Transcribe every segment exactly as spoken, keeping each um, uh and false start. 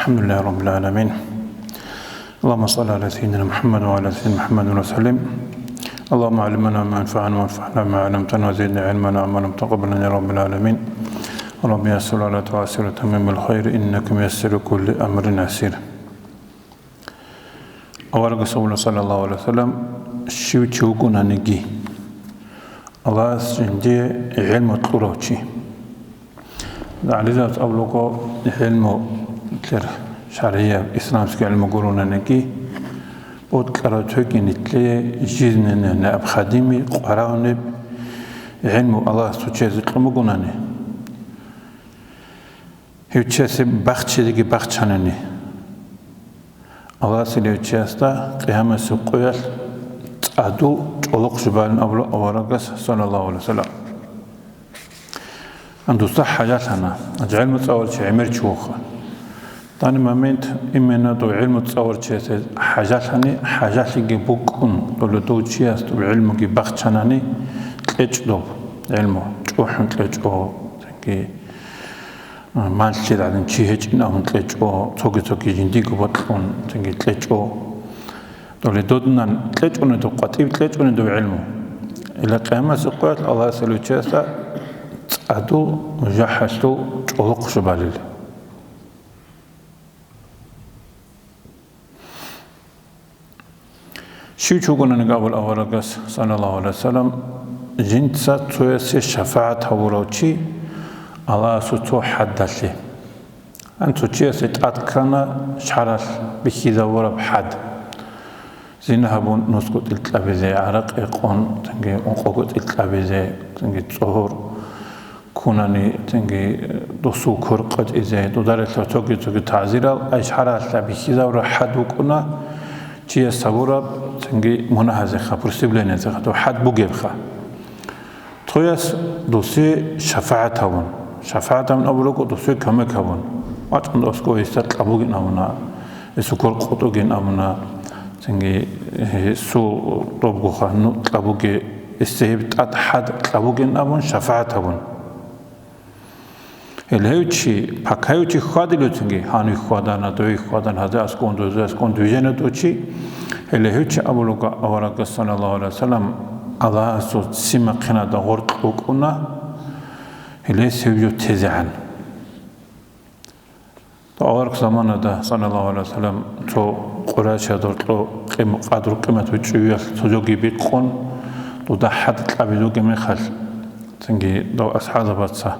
الحمد لله رب العالمين. اللهم صل على سيدنا محمد وعلى آل سيدنا محمد وسلم. اللهم علمنا ما ينفعنا وانفعنا بما علمتنا وزدنا علما وعملا تقبلا يا رب العالمين. رب يسر ولا تعسر وتمم بالخير إنك ميسر كل أمر عسير. Аварагас абуна, саллаллагьу гӀалайгьи ва саллам, щив чи вугонаниги, Аллагьас жиндие гӀилму кьурав чи. ГӀалимзабаз абулеб буго, гӀилму, нилъер шаргӀияб, исламский гӀилму гуронаниги, бокьараб цоги нилъее жизненно необходимый, къваригӀунеб гӀилму Аллагьас цо чиясе кьун бугонани, гьев чиясе бахчизеги бахчанани, Аллагьас гьев чиясда къиямасеб къоялъ цӀадул чӀолохъ жубалин абула аварагас, саллаллагьу гӀалайгьи ва саллам. Дуца хӀажалъана, гӀилму цӀаларав чи гӀемер чи вуха. Данный момент именно дов гӀилму цӀаларав чиясе хӀажалъани, хӀажалъиги букӀун, доле дов чияс дов гӀилмуги бахчанани, кьечӀ доб гӀилму, чӀухӀун кьечӀо, цинги, а, малъи гӀадин чи гьечӀин абун кьечӀо, цоги-цоги жиндиго бокьун, цинги кьечӀо. Доле додинан кьечӀони доб къватӀиб, кьечӀони доб гӀилму. Ила къиямасеб къоялъ Аллагьас гьев чиясда цӀадул жахӀалъул чӀолохъ жубалила. Щив чи вугонаниги абула аварагас, саллаллагьу гӀалайгьи ва саллам, жинца цоясе шафагӀат гьавурав чи Аллагьасул цо хӀадалъе. Гьанже цо чиясе тӀад ккана шаргӀалъ бихьизабураб хӀад. Зина гьабун, нусго тӀил кьабизе, гӀаракъи къун, цинги ункъого тӀил кьабизе, цинги цӀогьор ккунани, цинги досул квер къотӀизе, додаралъ цоги-цоги тагӀзирал, ай шаргӀалъ бихьизабураб хӀад букӀуна, чияс гьабураб, цинги мунагьазеха, преступлениязеха, доб хӀад бугебха. Цояс досие шафагӀат гьабун, шафагӀат гьабун абурабго, досие кумек гьабун. ВачӀун досго гьесда кьабугин абуна, гьесул квер къотӀугин абуна, цинги гьесул добгоха, ну, кьабуге, гьесда гьеб тӀад хӀад кьабугин абун шафагӀат гьабун. Гьеле гьев чи, пакайав чи хьвадилев цинги, гьанив хьвадана, дой хьвадана, гьазда аскӀун, дозда аскӀун движение дов чи. Гьеле гьев чи абулеб буго аварагас, саллаллагьу гӀалайгьи ва саллам, Аллагьасул ццин бахъинада гъоркь вукӀуна, гьеле гьев жо тезегӀан. Авараг заманада, саллаллагьу гӀалайгьи ва саллам, цо къурайшазда гьоркьоб къим-, къадру-къимат гьечӀевиялъ цо жоги бикъун, дуда хӀад кьабизе вугеб мехалъ, цинги дов асхӀабзабаца,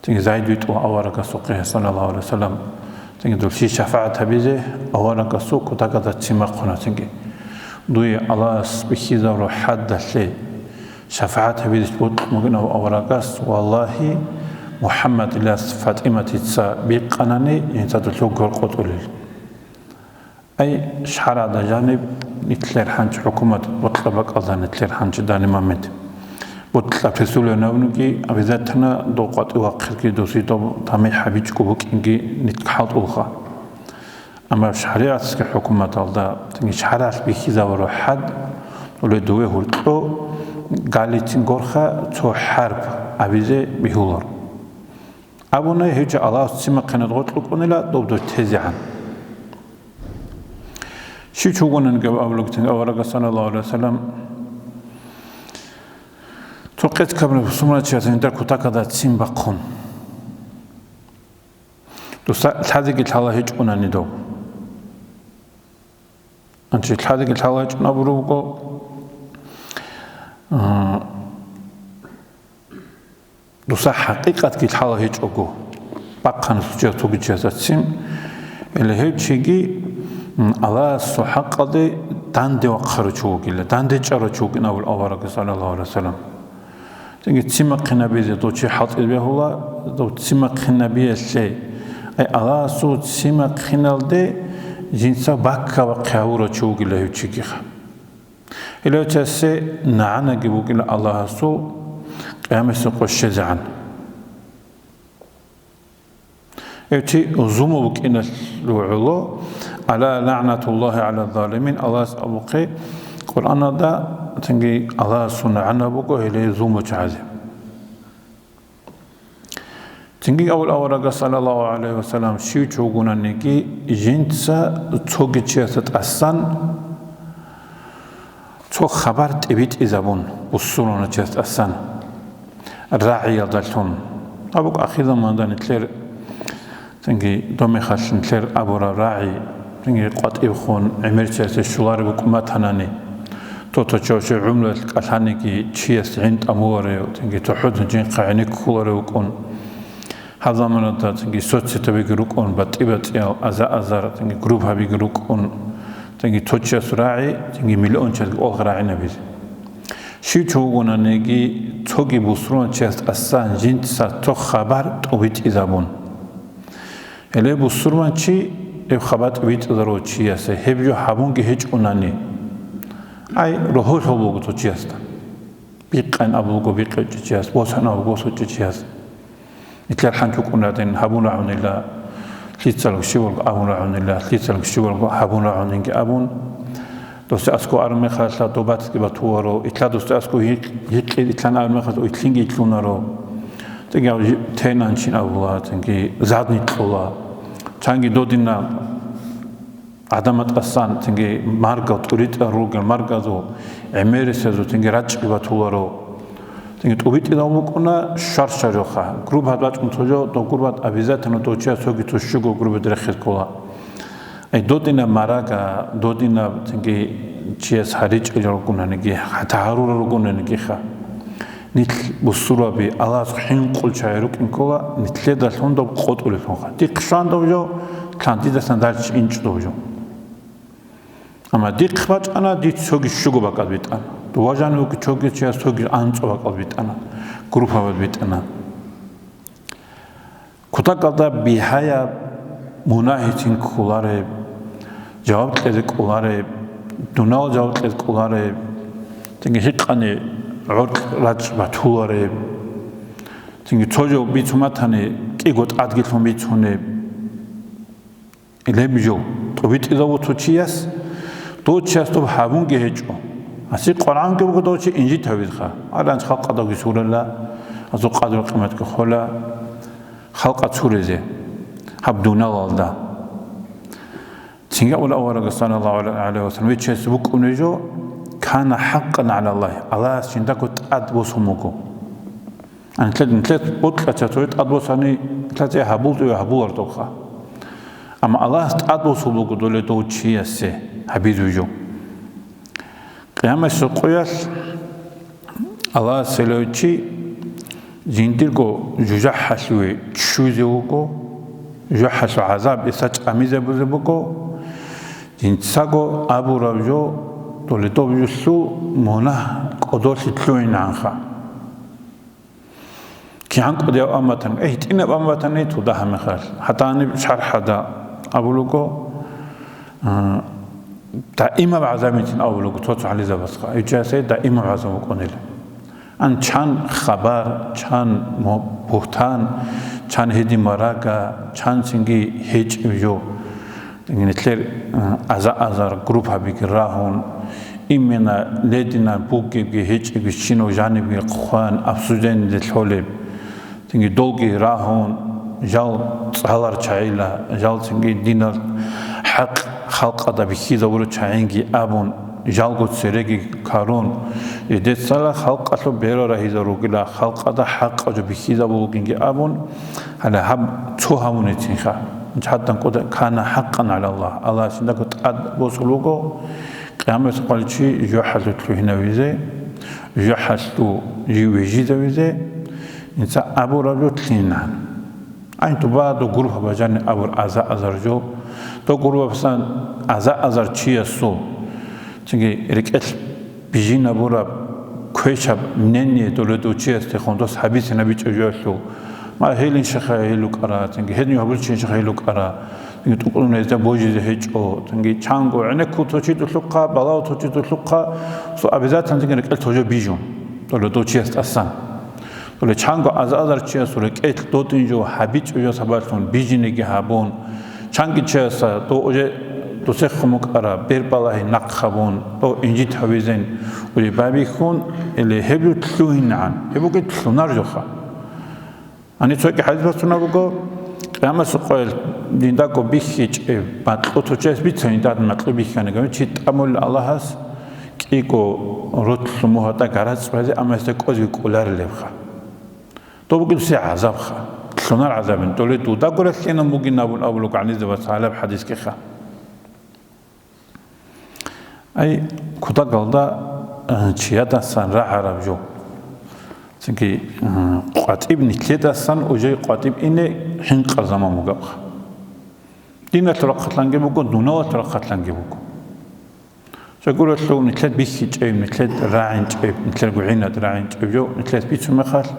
цинги зайд витӀун аварагасухъе, саллаллагьу гӀалайгьи ва саллам, цинги дов чи шафагӀат гьабизе аварагасул кутакалда ццин бахъуна цинги. Дуе Аллагьас бихьизабураб хӀадалъе шафагӀат гьабизе бокьун бугин абун аварагас, валлагьи, МухӀаммадилас ФатӀиматица бикъанани, жинца досул квер къотӀулел. Ай, шаргӀалда жаниб нилъер гьанже хӀукумат бокьа бакӀалда нилъер гьанже данный момент. Бокьа преступление гьабунги, обязательно дов къватӀив вахъинги, досие доб тамихӀ гьабичӀого букӀинги нилъ хӀалтӀулха. Амма шаригӀатская хӀукуматалда, цинги шаргӀалъ бихьизабураб хӀад, доле дове гьоркьоб галицин горха цо хӀарп абизе бегьуларо. Абуна, гьев чи Аллагьасул ццин бахъинада гъоркь вукӀунила, доб дов тезегӀан. Щив чи вугонаниги абулеб буго цинги аварагас, саллаллагьу гӀалайгьи ва саллам, цо къец камураб бусурманчияс жинда кутакалда ццин бахъун. Дуца лъазеги лъала гьечӀунани дов. Гьанже лъазеги лъала гьечӀун абураб буго, а, дуца хӀакъикъатги лъала гьечӀого, бахъана цо чияс цоги чиясда ццин, гьеле гьев чиги, м, Аллагьасул хӀакъалде данде вахъарав чи вугила, данде чӀарав чи вугин абула аварагас, саллаллагьу гӀалайгьи ва саллам. Цинги ццин бахъинабизе дов чи хӀалтӀизе бегьула, дов ццин бахъинабиялъе, ай, Аллагьасул ццин бахъиналде жинца баккабахъи гьавурав чи вугила гьев чигиха. Гьелев чиясе нагӀанаги букӀила Аллагьасул къиямасеб къо щвезегӀан. Гьев чи зулму букӀиналъул гӀоло, «Ала лаънатуллагьи гӀала залимин», Аллагьас абухъе Къуръаналда, цинги Аллагьасул нагӀана буго гьеле зулмучагӀазе. Цинги авал аварагас, саллаллагьу гӀалайгьи ва саллам, щив чи вугонаниги, жинца цоги чиясда тӀасан цо хабар тӀибитӀизабун, бусурбанчиясда тӀасан, рагӀиялдалъун. Абу ахирзаманда нилъер, цинги домехалъ нилъер абураб рагӀи, цинги къватӀибхун гӀемерчиясе щулареб букӀун батанани, тото чавше гӀумруялъ кӀалъаниги чияс гӀин тӀамуларев, цинги цохӀода жинхъа гӀенеккуларев вукӀун. Гьаб заманалда цинги соцсетабиги рукӀун, батӀи-батӀиял аза-азар, цинги группабиги рукӀун, цинги цо чияс рагӀи, цинги миллиончиясги къвалх рагӀинабизе. Щив чи вугонаниги, цоги бусурбанчияс тӀасан жинца цо хабар тӀубитӀизабун. Гьеле бусурбанчи, гьеб хабар тӀубитӀизарав чиясе гьеб жо гьабунги гьечӀунани, ай, рогьолъул буго цо чиясда. Бикъан абулго бикъичӀичияс, босан абулго босичӀичияс. Нилъер хӀанчукӀун гьадин гьабун рагӀунила, лъицалго щибалго абун рагӀунила, лъицалго щибалго гьабун рагӀунинги абун. Досде аскӀов армехалъа добацги батуларо, итла досде аскӀов гьикъ-, гьикъи итлан армехалъа итлъинги итлъунаро. Цинги гьав жи-, тенанчин абула, цинги задни кьула. Цанги додина гӀадамал тӀасан, цинги маргал, тӀуритӀал ругел маргазул, гӀемерисезул, цинги рачӀги батуларо. Цинги тӀубитӀизабун букӀуна шар-шаралъуха. Группа бачӀун цо жо, дов группа обязательно дов чияс цоги цо щуго группа рехиз ккола. Ай, додинаб марага, додинаб цинги чияс гьаричӀел ругонаниги, хӀатта гьарурал ругонанигиха. Нилъ бусурбаби Аллагьас хӀинкъул чагӀи рукӀин ккола, нилъеда лъундаб къотӀулелъунха. Дихъ щвандав жо, лъандидасан дальше инчӀудав жо. Амма дихъ бачӀана, дид цоги щуго бакӀал битӀана. Дова жанивги цоги чияс цоги анцӀо бакӀал битӀана, группабал битӀана. Кутакалда бигьаяб, мунагьицин кколареб, жаваб кьезе кӀолареб, дунал жаваб кьезе кӀолареб, цинги гьикъани гӀоркь рачӀ батулареб, цинги цо жо бицун батани, кӀиго тӀадги лъун бицунеб. Гьеб жо тӀубитӀизавуцо чияс, дов чияс доб гьабунги гьечӀо. Гьасие Къуръанги буго дов чи инжит гьавизха. Гьаранч халкъадавги сурала, гьазул къадру-къиматги хола, халкъа цурезе, гьаб дуналалда. Цинги авал аварагас, саллаллагьу гӀалайгьи ва саллам, виччасе букӀуней жо, кана хӀакъан гӀалаллагь, Аллагьас жиндаго тӀад босун буго. Анлъе-, нилъер бокьача цоги тӀад босани, нилъеца гьабултӀуе гьабулардухъа. Амма Аллагьас тӀад босул буго доле дов чиясе гьабизе жо. Къиямасеб къоялъ Аллагьас гьелев чи жиндирго жужахӀалъуве ччузе вуго, жужахӀалъул гӀазаб гьесда чӀамизабизе буго, жинцаго абураб жо доле доб жолъул мунагь кӀодолъи лъугьинегӀанха. КигӀан кӀудияв амматан, э, гьитӀинаб амматани туда гьамихалъ. ХӀатта гьаниб шархӀада абулуго, а, даимаб гӀазаб мицин абулуго цо-цо гьализабазха. Ичиясе даимаб гӀазаб букӀунел. Ан чан хабар, чан му-, бугьтан, чан гьедин марага, чан цинги гьечӀеб жо. Нилъер, э, аза-азар группабиги рагьун, именно ледина бугебги гьечӀебги щинав жанибги хъван, обсуждениеде лъолеб. Цинги долги рагьун, жал цӀалар чагӀила, жал цинги динал хӀакъ халкъада бихьизабураб чагӀинги абун, жалго цереги карун, эдецала халкъалъул бера рагьизаругила, халкъада хӀакъаб жо бихьизабулгинги абун, гьале гьаб цо гьавуницинха. ХӀатта кӀода кана хӀакъан гӀалаллагь, Аллагьас жиндаго тӀад босулего, къиямасеб къоялъ чи жужахӀалъулъ лъугьинавизе, жужахӀалъул жив вижизавизе, инса абураб жо лъугьинегӀан. Ай, дуба, дов группа бажани абур аза-азар жо. Дов группасан аза-азар чиясул, цинги рекӀелъ бижинабураб, квешаб мнение доле дов чиясдехун дос гьабицинабичӀеб жоялъул. Ма гьелинщиха гьел рукӀара, цинги гьедин гьабурчинщиха гьел рукӀара, цинги тӀукӀун гьезда божизе гьечӀо, цинги чанго гӀенеккун цо чидулъухъа, балагьун цо чидулъухъа, цо обязательно цинги рекӀелъ цо жо бижун доле дов чияс тӀасан. Доле чанго аза-азар чиясул рекӀелъ додин жо гьабичӀеб жо сабаблъун бижинеги гьабун, чанги чияса дов уже досехун букӀара, бербалагьи нахъ гьабун, дов инжит гьавизен, уже байбихьун, или гьеб жо лъугьинегӀан, гьеб бугеб лъунар жоха. Гьаниб цоги хӀадис бицунеб буго, къиямасеб къоялъ жиндаго бихьичӀеб макьу цо чияс бицани, жинда макьу бихьаниги, чи тӀамулел Аллагьас кӀиго ролъ мугьатӀа гарацӀ базе, амма гьесда кӀозеги кӀоларилебха. Доб бугеб гӀазабха, лъунар гӀазабин, доле дудаго релълъинаб бугин абун абулеб гӀанизабаз гьалаб хӀадискиха. Ай, кутакалда, э, чиядасан рагӀараб жо. Цинги, э, къватӀиб нилъедасан уже къватӀиб ине хӀинкъа заман бугабха. Диналъул рахъалъанги буго, дуналъул рахъалъанги буго. Щайгурелъул нилъер бихьичӀеб, нилъер рагӀинчӀеб, нилъер гугӀинад рагӀинчӀеб жо нилъер бицун мехалъ,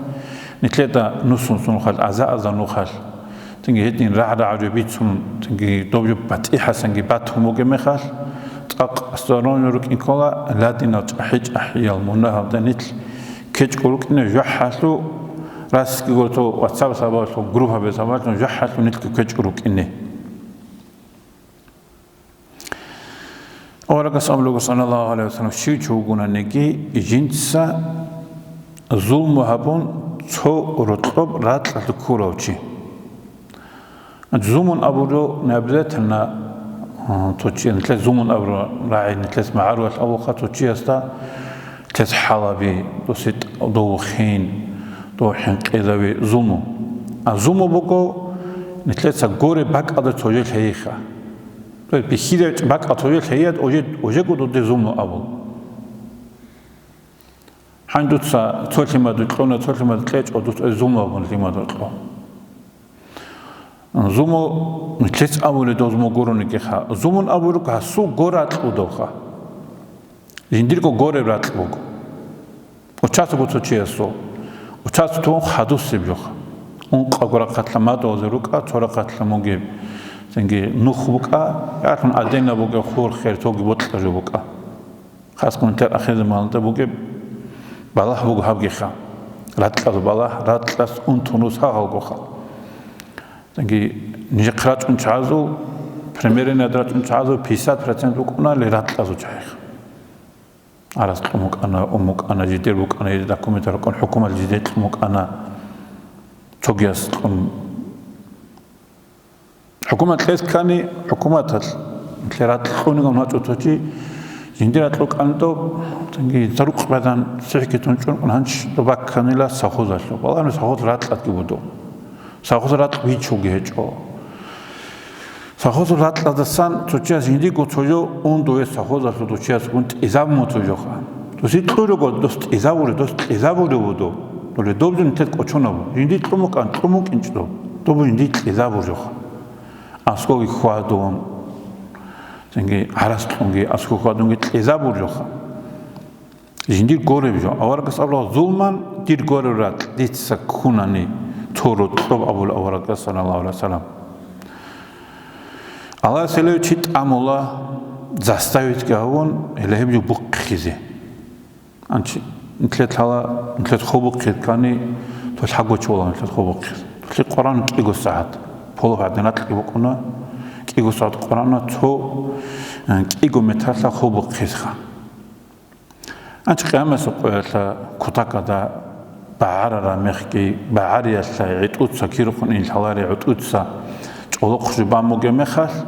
нилъеда нусун-сунухъал, аза-азанухъал, цинги гьедин рагӀ-рагӀ жо бицун, цинги доб жо батӀихӀасанги батун бугеб мехалъ, цӀакъ осторожно рукӀин ккола, ладинал чӀахӀи-чӀахӀиял мунагьалда нилъ ккечӀго рукӀине жужахӀалъу, расги гурто WhatsApp сабаблъун, группаби сабаблъун жужахӀалъу нилъги ккечӀго рукӀине. Аварагас абулеб, саллаллагьу гӀалайгьи ва саллам, щив чи вугонаниги, жинца зулму гьабун, цо рокьоб ракьалъ ккурав чи. Зулмун абураб не обязательно, а, цо чи, нилъер зулмун абураб рагӀи, нилъер магӀарулал абулха цо чиясда, нилъер хӀалаби, досие тӀ-, дов вухин, дов хӀинкъизави зулму. А зулму буго, нилъеца гуреб бакӀалда цо жо лъейиха. То есть бихьизабичӀеб бакӀалда цо жо лъеяд, уже, уже гудуде зулму абул. Гьанже дуца цо лъимаду кьуна, цо лъимаду кьечӀо, дуца зулму абун лъимаду кьо. Зулму нилъец абулеб дозму гуронигиха. Зулмун абулеб гьасул гора кьудавха. Жиндирго гореб ракь буго. Участок цо чиясул. Участок тун хадусеб жоха. Ункъа гора хъатла мадугьазе рукӀа, цо рахъатла мугеб. Цинги нух букӀа, яхун аденаб бугеб хур хер тоги бокьа жо букӀа. Хас комментар ахизе малда бугеб балагь буго гьабгиха. Ракьаз балагь, ракьас унтунус гьагъалгоха. Цинги нижехъ рачӀун чагӀазул, примеренад рачӀун чагӀазул пятьдесят процент букӀунали ракьазул чагӀиха. Арас кьун букӀана, ун букӀана, жидер букӀана, жидер документар букӀана, хӀукумат жидер кьун букӀана, цогияс кьун. ХӀукумат кьес ккани, хӀукуматалъ нилъер ракь кьунигун вачӀо цо чи, жиндир ракь кьанитӀо, цинги зарукъ бадан цихӀги тун чӀункӀун гьанч доб бакканила совхозалъув. Балагьани совхоз ракьалдги буго. Совхоз ракь бичулги гьечӀо. Совхозул ракьаздасан цо чияс жиндиго цо жо ун дове совхозалъув дов чиясгун тӀизабун цо жоха. Досие кьурого дос тӀизабуре, дос кьизабуре вудо. Доле доб жо нилъер кӀочонабу. Жинди кьун букӀан, кьун букӀинчӀо. Доб жинди кьизабур жоха. Аскоги хьвадун, цинги гьарас кьунги, аскоги хьвадунги кьизабур жоха. Жиндир гореб жо. Аварагас абула, зулман дир гореб ракь дица ккунани, цо рокьоб абула аварагас, саллаллагьу гӀалайгьи ва саллам. Аллагьас гьелев чи тӀамула, заставить гьавун, гьеле гьеб жо бухъизе. Анчи, нилъер лъала, нилъер хо бухъи ккани, то лъаго чола нилъер хо бухъизе. Нилъер Къуръан кӀиго сагӀат, поло гьадин ракьги букӀуна, кӀиго сагӀат Къуръана цо, э, кӀиго метралъа хо бухъизеха. Анчи къиямасеб къоялъа кутакада багӀарараб мехги, багӀариялъа гӀитӀуца кирухъун ин лъалари гӀутӀуца чӀолохъ жубан бугеб мехалъ,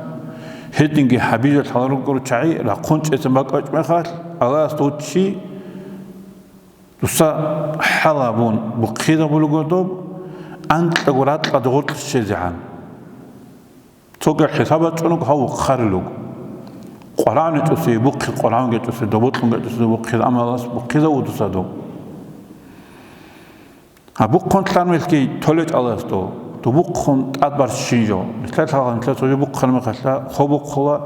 гьединги гьабижал лъаларугур чагӀи рахъун чӀецан бакӀвачӀ мехалъ, Аллагьас дов чи дуса хӀалабун бухъизабулего доб, анкьаго ракьалда гъоркь щезегӀан. Цоги хӀисаб бачӀунго гьав вухъарилуго. Къварагьун гьечӀосе бухъи, къварагьун гьечӀосе, добокьун гьечӀосе бухъи, амма Аллагьас бухъизавудуса доб. Гьаб бухъун лъан велъги толечӀ Аллагьас дов. Дов бухъун тӀад барщин жо. Нилъер лъагъан нилъер цо жо бухъан мехалъа, хо бухъула,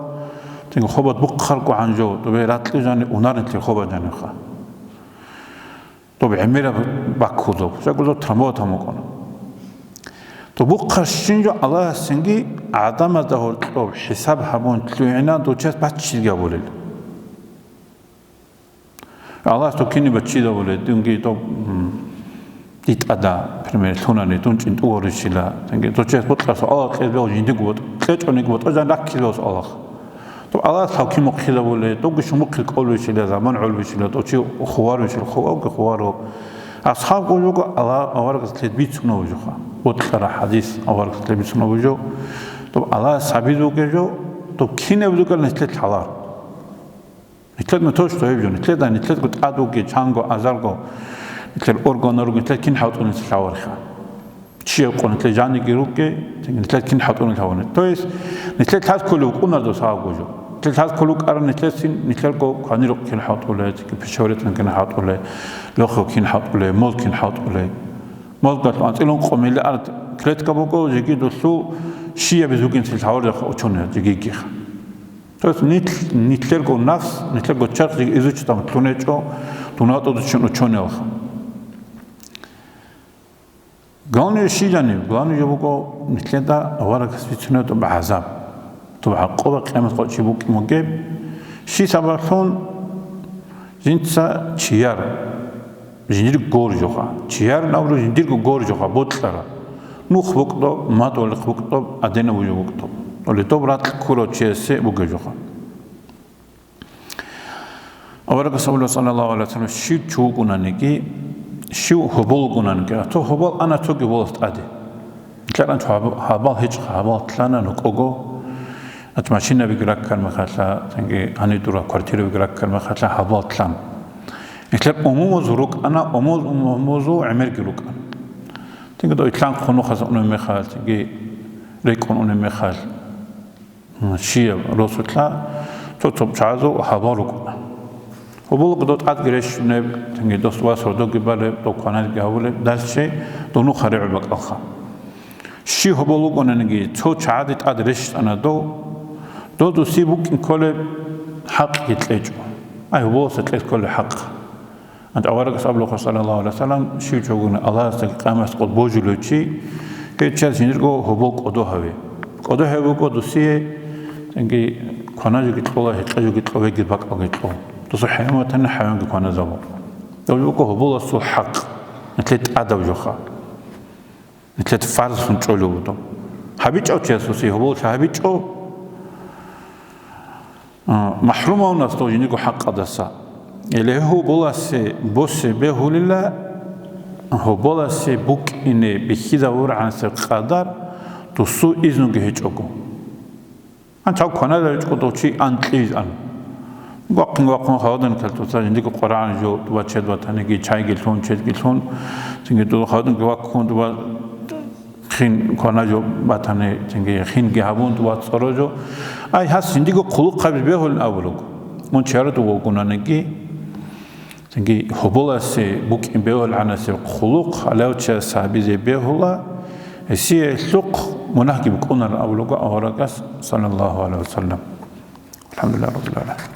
тинги хобад бухъаргогӀан жо, добе ракьи жани унар нилъер хобад жанивха. Доб гӀемераб баккулаб, щайгурелъул трамвай тамукъана. Доб бухъарщин жо Аллагьасинги гӀадамазда гьоркьоб хӀисаб гьабун лъугӀина дучияс баччизе абулел. Аллагьас дов кине баччизе абулел, дунги доб, м, дитӀада, пример, лъунани, дун чӀинтӀу ворищила, дунги дучияс бокьарасул Аллагь кьезбегьу жиндиго бот-, кьечӀониго ботӀозан раккизе босу Аллагь. Доб Аллагьас гьав кин мухъизабулеб, добги шумухъил кӀолвичила, заман гӀолвичила, дов чи хуварвичила, хувавги хуваро. Асхаб гожого Аллагь аварагас лъед бицунав жуха. Ботлъара хадис аварагас лъед бицунав жо. Тоб Аллагь сабиз вугев жо, тоб кинев вугел нилъед лъалар. Нилъед метош тоеб жо, нилъеда, нилъедго тӀад вугев, чанго, азарго, нилъер орган руго, нилъед кин хӀалтӀунес лъаварха. Чияв къо нилъед жаниги ругев, нилъед кин хӀалтӀунел лъавани. То есть, нилъед лъаз кколев вукӀунар досаго жо. Нилъед лъаз кколев вукӀаран нилъедсин, нилъерго кванирукъ кин хӀалтӀуле, пищеварительный кин хӀалтӀуле, лохъев кин хӀалтӀуле, мол кин хӀалтӀуле. Мозгал анцӀилун къо миллиард клетка буго, жеги дулъул щиябиз вугинсил лъаварзаха учёныйза жегигиха. То есть нил-, нилъерго нафс, нилъерго чарх жеги изучитан лъунечӀо, дунатӀодучун учёныялха. Главное щилани, главное жо буго нилъеда аварагас бицунеб тӀуб гӀазаб. ТӀуб гӀакъуба къиямат къо чи букӀин бугеб. Щи сабаблъун жинца чияр, жиндир гор жоха. Чияр абуру жиндирго гор жоха, бокьара. Нух букӀдо, матӀулихъ букӀдо, аденав вужу букӀдо. Оли доб ракь ккурав чиясе бугеб жоха. Аварагас абула, саллаллагьу гӀалайгьи ва саллам, щив чи вукӀунаниги, щив гьобол вукӀунаниги, а цо гьобол ана цоги волас тӀаде. Нилъер анцӀ гьаб-, гьабал гьечӀ, гьабал лъана нукӀого, анцӀ машинабиги раккар мехалъа, цинги гьанидура квартирабиги раккар мехалъа гьабал лъан. Нилъер умумузул рукӀана, умуз-, умумузул гӀемерги рукӀана. Цинги дов итлъан хъунухъас унеб мехалъ, цинги рекӀун унеб мехалъ. Щияб росулъа цо-цо чагӀазул гьабал рукӀуна. Гьоболго дов тӀадги рещунеб, цинги дос вас родоги балеб, дов кваналги гьавулеб, дальше дов нуха регӀул бакӀалха. Щи гьобол вукӀунаниги, цо чагӀаде тӀад рещтӀана дов, дов досие букӀин кколеб хӀакъги кьечӀо. Ай, гьоболаса кьес кколеб хӀакъ. Аварагас абулаха, саллаллагьу гӀалайгьи ва саллам, щив чи вугони Аллагьасдаги къиямасда къо божулев чи, гьев чияс жиндирго гьобол кӀодо гьаве. КӀодо гьев вуго досие, цинги кванажоги кьола, гьекъежоги кьо, вегир бакӀалги кьо. Досул хӀяматани хӀайванги кваназабу. Гьев вуго гьоболасул хӀакъ, нилъер тӀадаб жоха. Нилъер фарзлъун чӀолев вуго. ГьабичӀав чияс досие гьоболлъи гьабичӀо, а, махӀрумавнас дов жиндирго хӀакъадаса. Гьеле гьоболасе босе бегьулила, гьоболасе букӀине бихьизабургӀанасеб къадар досул изнуги гьечӀого. АнцӀал кваналаричӀого дов чи анкьиз ан. Вахъун-вахъун хавадан калтуца жиндиго къварагӀан жо дуба чед батаниги, чайги лъун, чедги лъун, цинги дуба хаваданги ваккун дуба хин квана жо батани, цинги хинги гьабун дуба цӀоро жо. Ай, гьас жиндиго хъулухъ гьабиз бегьулин абулуго. Мун чияр дуба вугонаниги, Цинги гьоболасе букӀин бегьулгӀанасеб хъулухъ гьалав чияс гьабизе бегьула, гьесие гьелъухъ мунагьги букӀунарин абулего аварагас, саллаллагьу гӀалайгьи ва саллам. АлхӀамдулиллагьи раббил гӀаламин.